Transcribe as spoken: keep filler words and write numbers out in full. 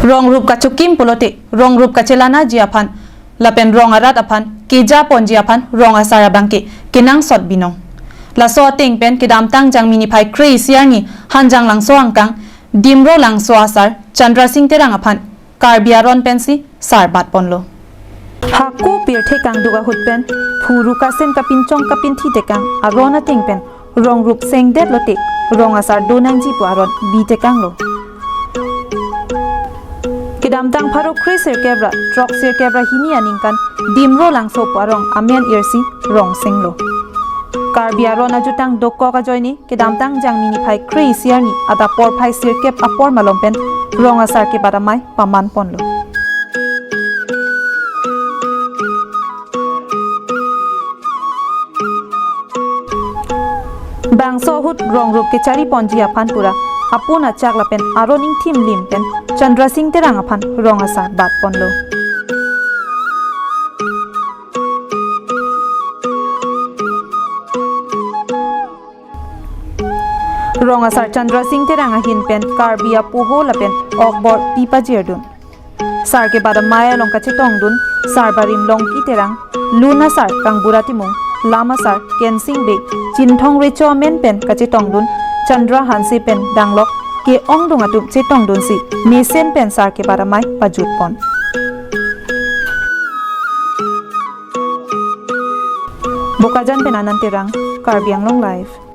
Rong rup kachokim pulote rong rup kachelanaji aphan lapen rong arat aphan keja ponji aphan rong asar abangke kenangsot binong. Laso ateng pen kedamtang Jangmi niphai kre-isi arni Hanjanglangso angkang Dimrolangso asar Chandra Sing Terang aphan Karbi aron pensi sar bat ponlo. Hako pirthe kangduk ahut pen phuru kasen kapinchong kapinthi tekang aron ateng pen rong rup sengdet lote rong asar donangji pu aron bi tekanglo. Kedamtang pharo kre sirkep ra throk sirkep ra hini aningkan Dimrolangso pu arong amen irsi rong senglo. Karbi aron ajutang dokok ajoine kedamtang Jangmi niphai kre-isi arni adap porphai sirkep apor malom pen rong asar kebat amei paman ponlo. Bangso ahut rong rup kechari ponji aphan pura apun achak lapen aron ingthim lim pen Chandra Sing Terang aphan rong asar bat ponlo. Rong asar Chandra Sing Terang ahin pen Karbi apoho lapen okbor pi pajirdun. Sar kebat amei along kachetongdun Sarbarim Longki Terang, lun asar Kangbura Timung, lam asar Kensing Bey, Chinthong Recho amen pen kachetongdun Chandra Hanse pen danglok ke-ongdung atum chetongdunsi mesen pen sar kebat amei pajut pon. Bokajan pen Anand Terang, Karbi Anglong Live.